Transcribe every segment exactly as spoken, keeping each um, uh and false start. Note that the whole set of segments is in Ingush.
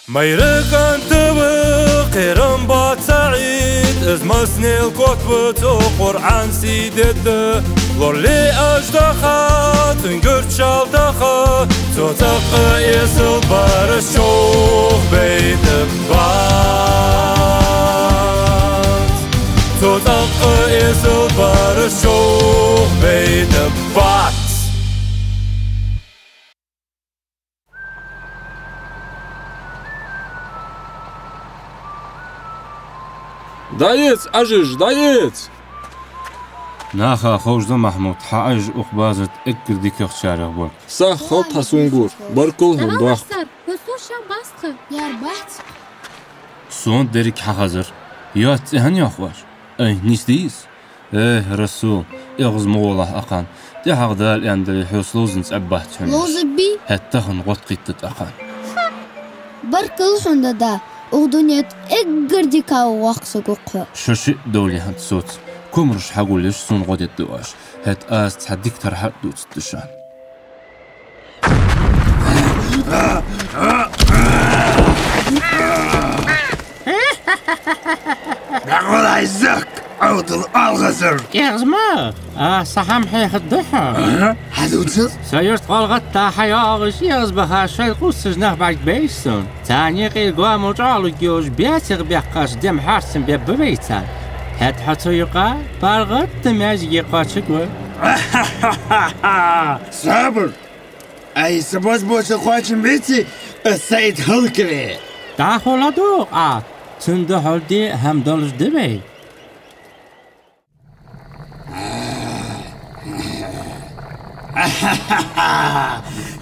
Майра кӀант ва, кхерам бац Ӏийд, из массанел котва, цо Къуръан сий дедда. Лорале аждаха, цун гуьрчал даха, цо цӀаккха эсала бараш чувх бейта бац. Цо цӀаккха эсала бараш чувх бейта бац. ДӀаэца, Ӏажиж, дӀаэца! Наха ховш да, Махьмуд, хьа Ӏажиж укх базар тӀа эггара дикагӀчарех ба. Сахьат хилда хьа сона гуш, баркал хьона, дохк. Сар, хьо со ша баста, яр бац. Сона деррига хьахазар. Йоаца цӀи хӀана йоах оаш? Ай, нийса дий из? Э, Расул, эгӀаз ма гӀолахь акхарна. ТӀехьагӀа Дала аьнна дале, хьоца ловзанца Ӏеббац хьона. Ловзаргбий? ХӀаьта тахан гӀод кхийттад акхарна. Баркал хьона, дада, укх дунен тӀа эггара дика воккха саг ва хьо. Шо шиъ довле хӀанз соца. Комараш хьагулъеш, сона гӀо дергда оаш. ХӀаьта аз цхьа дика тархьа а дувцаргда шоана. ДӀакъовла, Ӏиззак, Ӏовдал оалхазар. ЭгӀаз ма, а, са хӀама хьехаргда хьона. Хьадувцал? Са юрта гӀалгӀатта хьайоагӀаш, эгӀазбаха шоайла къувсаш нах бӀаргабайча сона, царна юкъера гоама чӀоагӀлургйолаш бецех баьккхача дема хьарцам бебба вай царна. ХӀаьта хьо цу юкъа паргӀата маьждиге кхоачаргва. Сабар! Ай, са бозбуунца кхоачам беций, СаӀид хӀалакве. ДӀахо ладувгӀа Ӏа, цунна духьал де хӀама долаш да вай.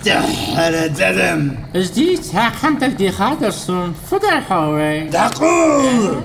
Тихьара дадам. Из дийца хьакхам тагде хадаш сона, фу дар хьо вай? ДӀакъовла!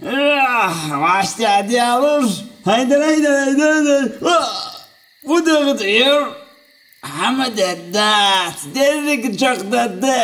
Эх, вӀаштӀехьа даьлар. Хьайдар, хьайдар, хьайдар, хьайдар. Фу дагӀа тӀера? ХӀама дергдац, деррига чакхдаргда.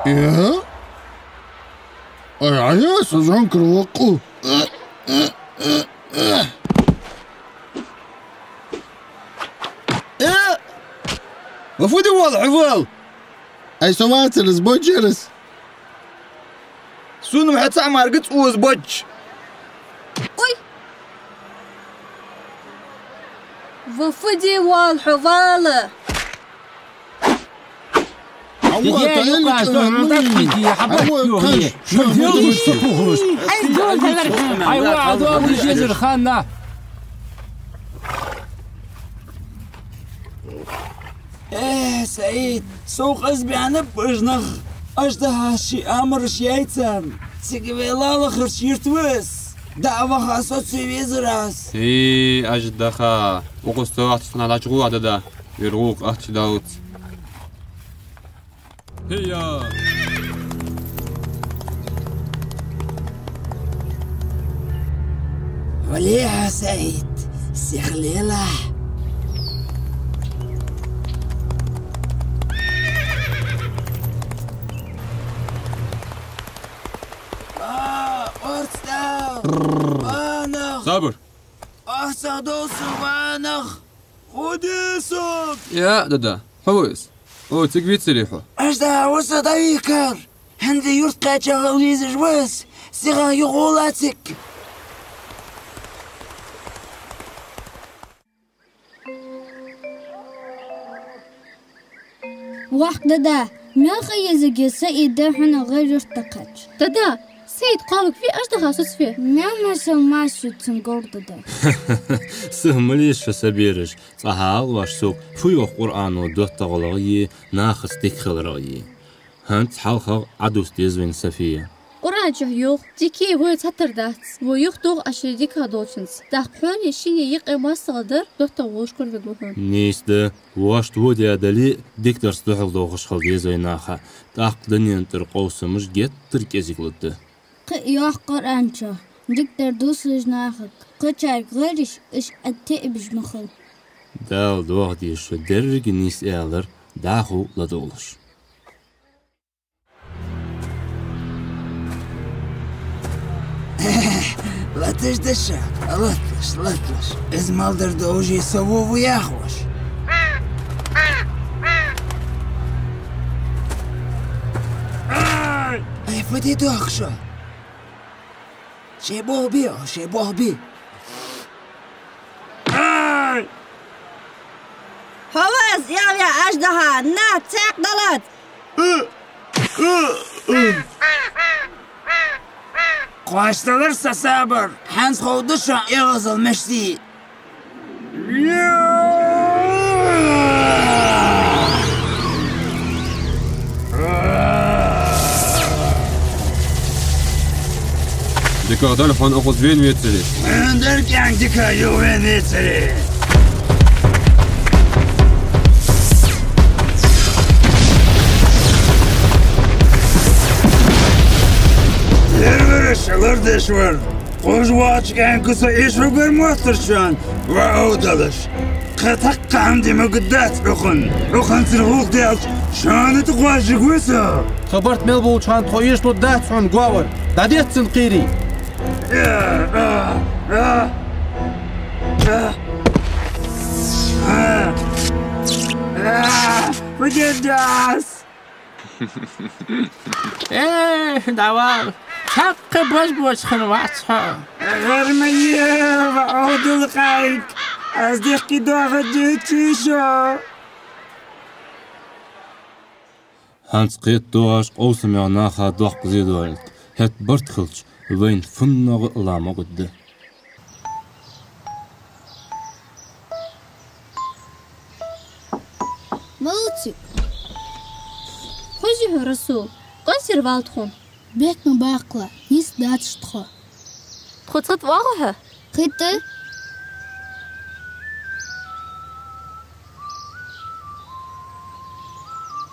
Э? Ай, ай, со зӀамига воккха. Э? Ва фу де воалл хьо, вала? Ай, со вацар из, бочарас. Сона ма хьо цхьа маргац оза боч. Ой! Ва фу де воалл хьо, вала? Хьо вала, та юкъа элли со километр хьанна тӀаккха вий? Хьо вала, йохе. Ай, ва, Ӏадо, вижезар ханна. Э, СаӀид, сов къиза баьннаб уж нах, аждаха ший амараш яьй царна. Цига вай лалахарча юрта ва из, дӀа а ваха со ца везар аз. Хи, аждаха, укхаза со ахча хьанна дӀачугӀо, дада, вир гӀулакх ахча даллалца. Хи я! Вале, СаӀид, сихлелахь. А, орцдал! Ва нах! Сабар! Ах, сагӀа довла сона, ва нах! Хьо де саг? Я, дада, хьо ва из? О, цига вицарий хьо? Аждаха ва со дӀавийхкар. ХӀанз юрта кхаьча хила везаш ва из, сиха юхавола цига. Вахь, дада, мел ха езаргья Саида хьона гӀайра юрта кхаьча. Дада, Саид кхоабаргвий, аждаха соцаве? Мел масал мас ю цун гӀор, дада. Сиха ма ле шо, са бераш, цкъа хьаала оаш сога, фу йоах Къуръано доттагӀалахи нахаца дика хиларахи. ХӀанз хьалхагӀа Ӏодувца деза вайна София. Къуръан чу йоах: дикеи войи цхьатара дац, вай юхадоагӀа шоай дикагӀа долчунца. ТӀаккха хьонеи шинеи юкъе моастагӀал дар доттагӀа волаш кхоачаргва хьона. Нийса да, вешта во даь дале а, дикадарца духьалдоахаш хила деза вай наха, тӀаккха дунен тӀара къовсамаш геттара кӀезига лургда. Кхы а йоах Къуръан чу: дикадар дувцаш нахага, кхычарга гӀайраш, уж Ӏа тӀатеӀабеш ма хила. Дала доаха деза шо деррига нийса аьлар дӀахо ладувгӀалаш. Латаш да шо, латаш, латаш. Из мел дар довше со во ва яхаш. Ай, фу де доах шо? Шоай бохабе, шоай бохабе. Ай! Хьо ваз, я, я, аждаха, на, цхьаккха далац! Кхоачадалар са сабар, хӀанз ховргда шоана эгӀазал мишта я. ДикагӀа дале хьона укхаза вена вецаре. Хьона дар кӀаьнк дика юха вена вецаре. Дервараш лардеш вар. Кхувш воацача кӀаьнка со эшаргвар моастагӀашта ва ов далаш. Кхы цхьаккха хӀама де могаргдац укхунна. Укхунца гӀулакх даьлча, шоана тӀакхоачаргва со. Тха барт мел болча хана тхо эшалургдац хьона, говр. ДӀадетта цунна кхерий. Фу де деза? Э, дӀавала. Цхьаккха бозбуунца хинна вац хьо. ГӀар ма е, ва Ӏовдалкъаьнк. Аз дехке доахаргдий шо? ХӀанз кхетадоагӀаш къовсамегӀа наха доккха зе доалийт. ХӀаьта барт хилча, вайна фуннагӀа а ла могаргда. Молодцы! Хозий хьо, Расул, къоастаяр валла тхона. Бехк ма баккхалаш, нийса дац тхо. Тхо цхьацца вагӀа хьо? Кхийтта.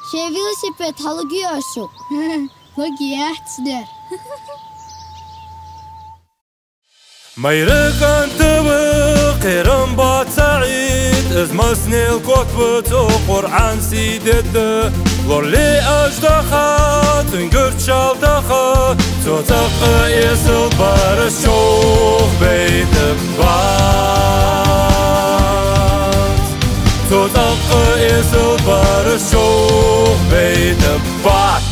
Шоай велосипед хьалугий оаш шуга? Лугий яц дер. Майра кӀант ва, кхерам бац цу Ӏийда, из массанел котва цо, Къуръан сий дедда. Лорале аждаха, цун гуьрча шалтаха, цо цӀаккха эсала бараш човхабайта бац. Цо цӀаккха эсала бараш човхабайта бац.